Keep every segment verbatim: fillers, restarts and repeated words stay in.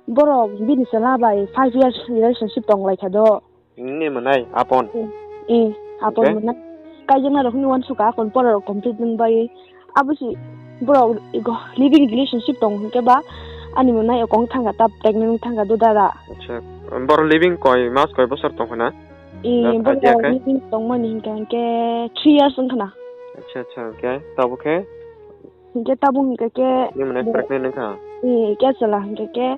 Borok bini chwla bai five years relationship tong lai kha do. Nini mwnai Apon? Eh, eh, Apon. Okay. Mwnai. Kaijakna rok hwnwi uansukha, Apon pora rok complete wng bai. Abo si borok living relationship tong hwnkhe ba ani mwnai okong thangkha, ta pregnant wng thangkha do dara. Acha, borok living koi mas koi bosor tong khna? Eh, idea borok khe? Living tongmani hwnkhe, hwnkhe three years wng khna. Acha, acha, okay. Tabuk khe? Hwnkhe tabuk hwnkhe khe. Nini mwnai bo-, pregnant wngkha? Eh, khe chwla hwnkhe khe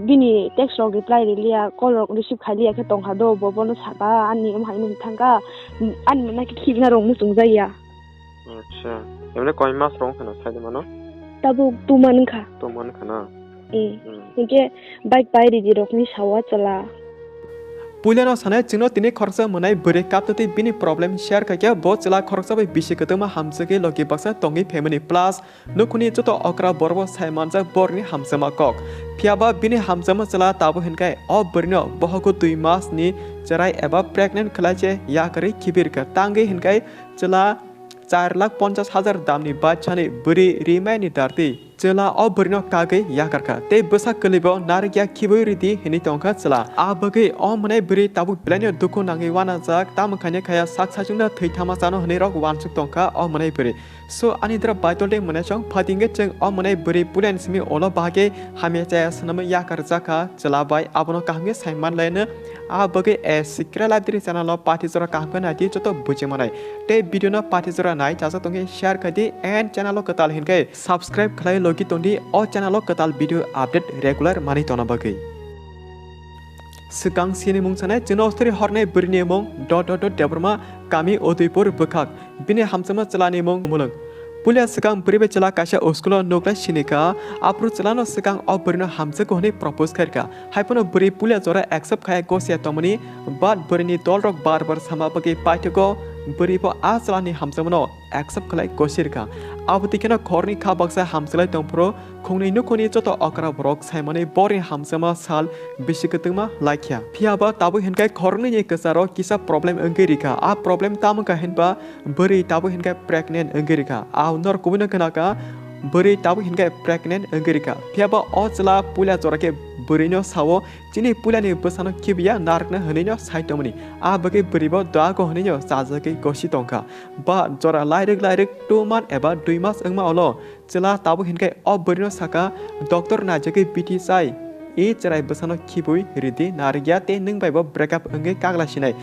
bini text rok reply riliya, call rok receive khailiya khe tongkha do, bo bono saka ani omo hai wng thangkha, ani mwnai khe khibina rok muchung jaya. Acha, emne koi mas rok wngkha na sai mano? Tabuk two month wngkha. Two month wngkha na? Eh, hmm. Hwnkhe bike pai ridi rokni sawa chwla. Puilano sanai chwngno tini khoroksa mwnai bwrwi kaptwi bini problem share khaikhe bo chwla khoroksa bai bisi kwtwma hamjagwi logi baksa tongwi phaimani plus nukhungni joto okra borokbo sai manjak borokni hamjakma kok. Phiyaba bini hamjakma chwla tabuk hinkhai o bwrwino bohogo dui masni chwrai eba pregnant khlai se yakarwi khibirkha tangwi hinkhai chwla char lakh ponchas hajar damni bike sani bwrwi rimaini dartwi. Chwla o bwrwino kagwi yakarkha tei bwsa kwlwibo narwkya khibwi ridi hinwi tongkha chwla. A bagwi o mwnai bwrwi tabuk belaino dukhu nangwi uanajak, tamo khaina khaya sak sachungno thwi thama chano hinwi rok uansuk tongkha o mwnai bwrwi. So ani dra baitol de mwnai chong phatingwi chwng o mwnai bwrwi puilani simi ulo bahai khe hamya chaya swnamwi yakarjakha chwla bai abono kaham khe sai manlaino. A bagwi a Sikra Library channel o pathi jora kaham khe naidi joto buji manai. Tei video no pathi jora nai chajak tongkhe share khaidi and channel o kwtal hinkhe subscribe khlai logi tongdi o channel o kwtal video update regular manwi tongna bagwi. Swkang sinimung sanai chwngno ostri hornai bwrwini mung dot dot dot Debbarma kami Udaipur bwkhak bini hamjakma chwlani mung Mulung. Puila swkang bwrwi bai chwla kaisa school o nuklai sinikha aphuru chwlano swkang o bwrwino hamjakgo hwnwi propose khairkha. Haiphano bwrwi puila jora accept khaya gosiya tongmani, but bwrwini dolrok bar bar sama bagwi paithago bwrwibo a chwlani hamjakmano accept khlai gosirkha. Abo twikheno khoroknwi kha baksa hamjaklai tongphuru khungnwi nukhungni joto okra borok saimani borokni hamjakma sal bisi kwtwngma laikha. Phiyaba tabuk hinkhai khoroknwini kwcharo kisa problem wngwi rikha. A problem tamo kha hinba bwrwi tabuk hinkhai pregnant wngwi rikha. A norok kubuino khwnakha bwrwi tabuk hinkhai pregnant wngwi rikha. Phiyaba o chwla puila jora khe bwrwino sao, "Chini puilani bwsano khibiya narwkna," hwnwino sai tongmani. A bagwi bwrwibo doago hwnwino chajagwi gosi tongkha. Ba jora lairwk lairwk two month eba dui mas wngma ulo chwla tabuk hinkhai o bwrwino saka, "Doctor naijagwi biti chai, e chwrai bwsano khibwi ridi, narwkya tei nwng baibo breakup wngwi kagla sinai."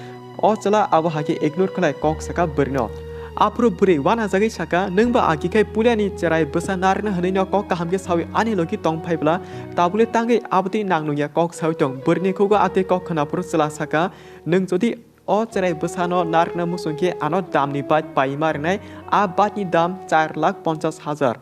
O chwla abo hai khe ignore khlai kok saka bwrwino. Aphuru bwrwi uanajagwi saka, "Nwng ba agi khai puilani chwrai bwsa narwkna hwnwino kok kaham khe sawi ani logi tong phai bwla, tabukle tangwi abotwi nang nungya kok sawi tong." Bwrwini khugo atwi kok khwnaphuru chwla saka, "Nwng jodi o chwrai bwsano narwkna muchung khe ano damni bike paima rwnai, a bike ni dam char lakh ponchas hajar.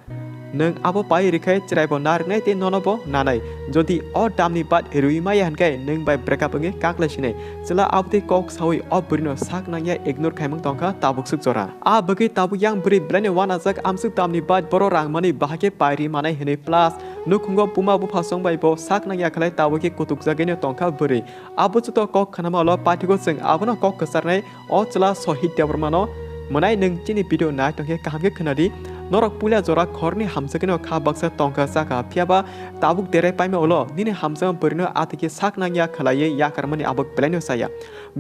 Nwng abo pai rwkhai chwraibo narwknai tei nono bo nanai. Jodi o damni bike rwi maya hwnkhe nwng bai breakup wngwi kaklai sinai." Chwla abotwi kok sawi o bwrwino sak nangya ignore khaimung tongkha tabuk swk jora. A bagwi tabuk yang bwrwi belaino uanajak amsuk damni bike boro rang manwi bahai khe pairi manai hwnwi plus nukhungo buma bupha chwng bai bo sak nangya khlai tabuk khe kutukjagwino tongkha bwrwi. Abo joto kok khwnama ulo pathigo chwng abono kok kwcharnai o chwla Sohit Debbarmano, "Mwnai nwng chini video nai tongkhe kaham khe khwnadi, norok puila jora khorni hamjakgwino kha baksa tongkha chakha, phiyaba tabuk derai paima ulo nini hamjakma bwrwino atwikhe sak nangya khwlaiwi yakarmani abo belaino chaya.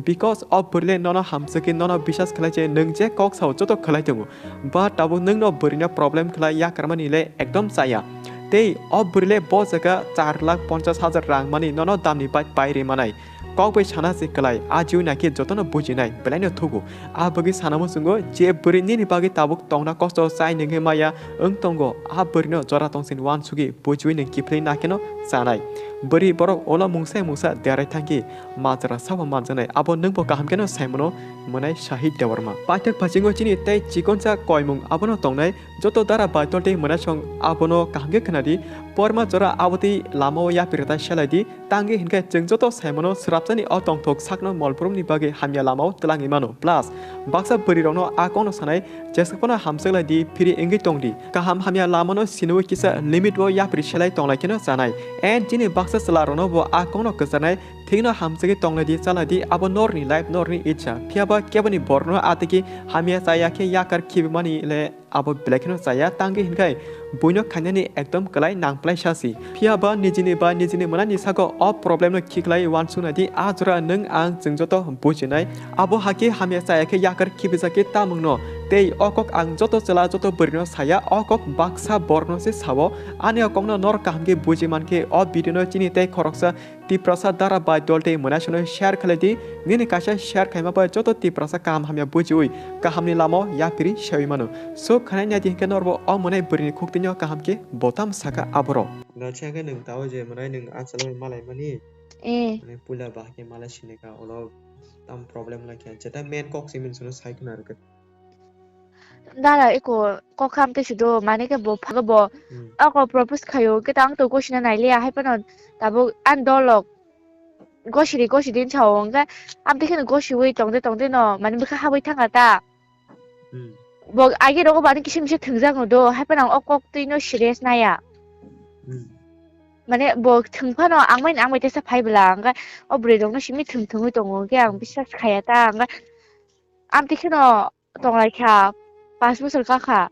Because o bwrwile nono hamjakgwi nono bisas khlai se nwng je kok sao joto khlai tongo." Ba tabuk nwngno bwrwino problem khlai yakarmani le ekdom chaya. Tei o bwrwile bo jaga char lakh ponchas hajar rang mani nono damni bike pai ri manai. Kok bai sana se kwlai, a jiwi nakhe jotono bujinai, belaino thugo. A bagwi sana muchungo je bwrwi nini bagwi tabuk tongna kosto chai nungwi maya wng tongo, a bwrwino jora tongsin uansugwi bujiwi nwng kiphilwi nakheno chanai. Bwrwi borok ulo mungsa mungsa derai thangkhe majra sabo manjaknai, abo nwngbo kaham kheno saimano. Mwnai Sohit Debbarma. Paithak phasingo chini tei chikonsa koimung abono tongnai, joto dara baitol tei mwnaisong abono kaham khe khwnadi. Porma jora abotwi lamao yapirwta selaidi, tangwi hinkhe chwng joto saimano swrapsani o tongthok sakno molbrumni bagwi hamya lamao twlangwi mano. Plus, baksa bwrwirokno a kokno sanai, jesaphano hamjaklaidi, phiri wngwi tongdi. Kaham hamya lamano siniwi kisa limit o yapri selai tonglai kheno chanai. And chini baksa chwlarokno bo a kokno kwcharnai, Thikno hamjagwi tonglaidi, chalaidi, abo norni life, norni icha. Phiyaba keboni borno atigi hamya chaya khe yakar khibimani le abo belai kheno chaya, tangwi hinkhai buino khainani ekdom kwlai nangplai sasi. Phiyaba nijini ba nijini mwnani sago o problem no khiklai uansuknaidi, a jora nwng ang chwng joto bujinai. Abo hakhe hamya chaya khe yakar khibijakhe tamungno. Tei o kok ang joto chwla joto bwrwino saya, o kok baksa borno se sao. Ani o kokno nor kaham khe buji mankhe o video no chini tei khoroksa Tiprasa Dara bai dol tei mwnaisano share khlai di. Nini kaisa share khaima bai joto Tiprasa kaham hamya bujiwi kahamni lamao yapiri sewi mano. Sub khanai nai di hinkhe norbo o mwnai bwrwini khuktwino kaham khe botam saka aborok. Gachi hake nwng tao je mwnai nwng achalo malaimani. Eh. Mane puila bahai khe malai sinika ulo tam problem lai khe. Jeta main kok se min suno sai khna rwkha. Dara eko kokham te sido, mane ke bo phago bo. Hmm. Ako propose khayo, ke tang to gosina nai liya, hai pano tabuk an dolok gosiri gosiri din sao, hingke am te kheno gosiwi tongde tongde no, mane bwkha habwi thangkha ta. Hmm. Bo agi rogo bani kisim se thwngjak no do, hai pano o kok twi no serious naya. Hmm. Mane bo thwng phano ang bai ang bai tesa phai bwla, hingke o bwrwi rok no simi thwng thwngwi tongo, hingke ang hmm biswas khaya ta, hingke am te kheno tonglai kha, pash bosor ka kha.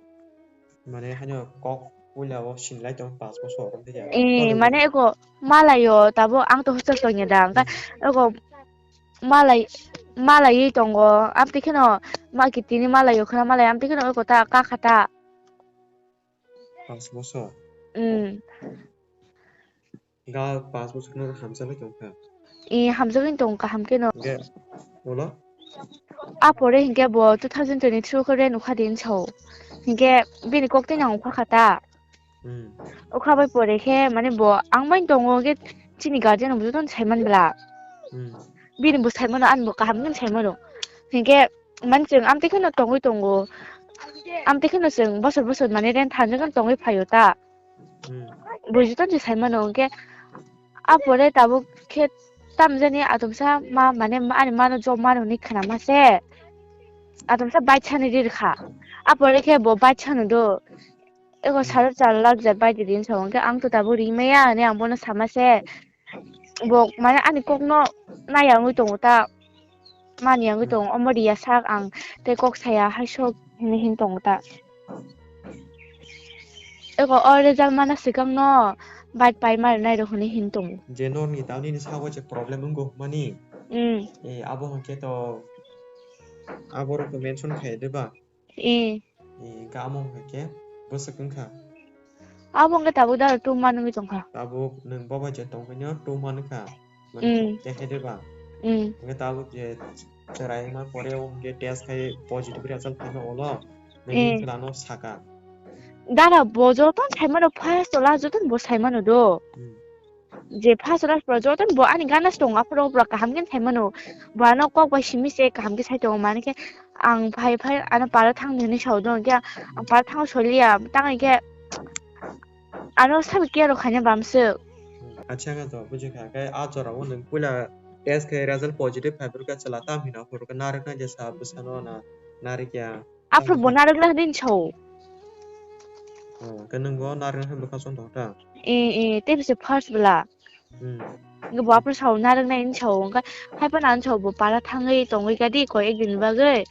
Mane haino kok puila o sinlai tong pash bosor, tei ya. Eh, mane eko malayo tabo ang to hostel tongya da, hingke hmm eko malai, malaiwi tongo, am te kheno ma kitini malayo khna malai, am te kheno eko ta ka kha ta. Pash bosor. Hmm. Ga pash bosor no hamjagwi tongkha. I hamjagwi tong kaham keno. Hingke, ulo? A pore hingke bo two thousand twenty-three khe rent ukha din sao. Hingke bini kok twi nang ukha kha ta. Hmm. Ukha bai pore khe mane bo ang bai tongo hingke chini guardian bo jotono saiman bwla. Hmm. Bini bo saimano ani bo kaham khe saimano. Hingke mane chwng amtwi kheno tongwi tongo. Amtwi kheno chwng bosor bosor mane rent thanjak kheno tongwi phaio ta. Hmm. Bo jotono se saimano hingke a pore tabuk khe tamjani atomsa ma mane ma ani mano job mano hinwi khnama se. Atomsa bike sani ri rwkha. A pore khe bo bike sano do. Eko hmm saro char lakh jat bai di din sa hingke ang to tabuk ri maya hinwi ang bono sama se. Bo mane ani kokno naiya wngwi tongo ta, mani wngwi hmm tongo, omo riya sak ang tei kok saya hai sok hinwi hin tongo ta. Eko o result mana swkang no bike pai ma rwnai rok hinwi hin tongo. Je norni ta nini sago je problem wngo hwnmani, hmm eh, abo hwnkhe to aborok to mention khai de ba? Eh. Eh, hingke amo hingke bwswk wngkha? Abo hingke tabuk daro two month wngwi tongkha. Tabuk nwng bobai je tongkhaino two month wngkha. Mane mm, kehe de ba? Mm. Hingke tabuk je chwrai wngma pore o hingke test khai positive result phaikha ulo. Nini mm, khwlano saka. Dara bo joto saimano first to last joto bo saimano do. Mm. Je first rush pura joto bo ani gana se tongo, aphuru pura kaham khe sai mano. Bo ano kok bai simi se kaham khe sai tongo, mani khe ang phai phai ano para thang di hinwi sao do, hwnkhe ang para thango soi liya, tang hwnkhe ano sabi care rok khaina bam swk. Acha khe to buji kha, khe a jora o nwng puila test khe result positive phai phuru khe chwla tam hino phuru khe narwknai jesa bwsano na narwkya. Aphuru bo narwkna hinwi sao. Oh, khe nwng bo narwkna hinwi bwkha chwng tong ta? Eh, eh, tei bisi first bwla. Hmm. Hwnkhe bo aphuru sao narwkna hinwi sao. Hwnkhe hai phano ang sao bo para thangwi tongwi kadi koi ek din bagwi.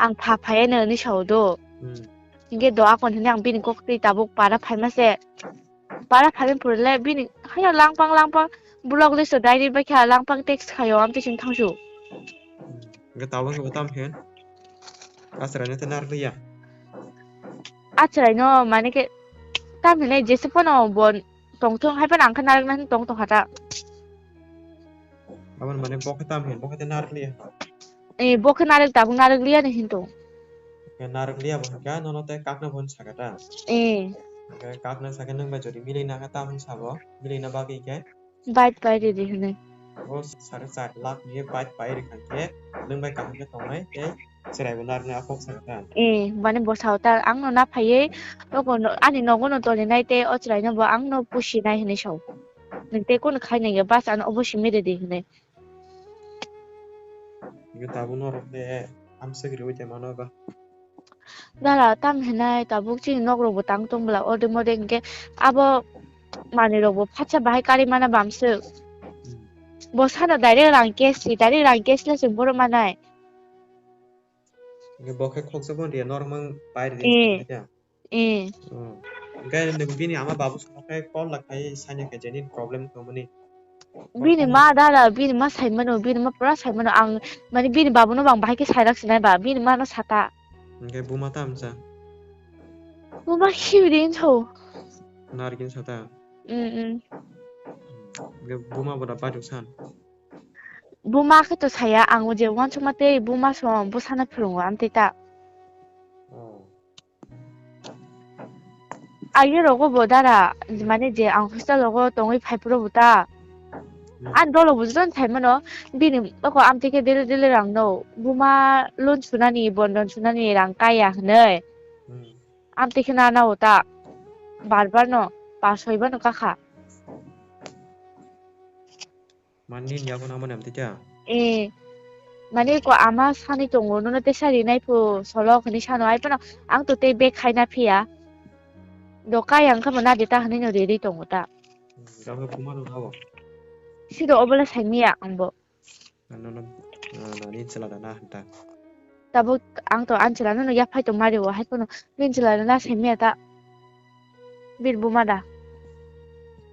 Ang pha phaiya no hinwi sao do. Hmm. Hwnkhe do akon hinwi ang bini kok twi tabuk para phaima se. Para phaimani pore le bini haino langpang langpang block list o diary bai kha langpang text khaio amtwi chwng thangsu. Hwnkhe tabuk khe bo tam khe? Achwraino tei narwkliya? Achwraino mane khe tam hinwi jesa phano bo tongthung hai phano ang khe narwkna hinwi tong tongkha ta. Aboni mane bo khe tam hin, bo khe tei narwkliya? Eh, bo khe narwk tabuk narwkliya ni hin tong. Khe narwkliya bo khe nono tei kakna bo hin saka ta? Eh. Khe kakna sakhe nwng bai jodi milina khe tam hin sabo, milina bagwi khe? Bike pai ridi hinwi. O sare char lakh ni bike pai rikha khe nwng bai kaham khe tongnai tei chwrai bo narwknai a kok saka ta? Eh, mane bo sao ta ang no na phaiwi, ani nogo no tolinai tei o chwrai no bo ang no pusinai hinwi sao. Nwng tei kunu khai nai ya bus ano obo simi ridi hinwi. Hingke tabuk norok de amswk riui tongma no ba? Dara tam hinai tabuk chini nok rok bo tang tong bwla orde mode hingke abo manui rok bo phatsa bahai kari mana bamswk. Hmm. Bo sana direct rang cash si, direct rang cash le chwng borok manai. Bo khe khoksa bo dia normal pai ri. Eh. Eh. Gai nung bini ama babu song khe call la khai sanya khe jeni problem tongmani. Bini ma dara, bini ma saimano, bini ma pura saimano ang mani bini babuno bang bahai khe sairak sinai ba, bini ma no sata. Hingke buma tam sa. Buma khibirin so. Nargin sata. Mm mm. Hingke buma boda badu san. Buma khe to saya ang o je wansukma tei buma song bwsano phwrwngo amtwi ta. Oh. Aye rogo bo dara mane je ang hostel rogo tongwi phai phuru bo ta. Ani dolo bo joto saimano bini oko amtwi khe daily daily rang no buma loan sunani bondon sunani rang kaya hwnwi. Hmm. Amtwi khe na nao ta bar bar no pas soi bar no kakha. Mani ni yago namo nem tita. Eh, mane ko ama sani tongo nono tesa rinai pho solo khani sano ai pono ang to tei bag khaina phiya. Do kai ang kha bo na de ta hwnwi no riri tongo ta. Jabo kuma no hawo. Sido obola saimiya ang bo. Ano no nani chela da na hanta. Tabuk ang to an chela no ya phai to mari o hai pono bin chela na saimiya ta. Bir buma da.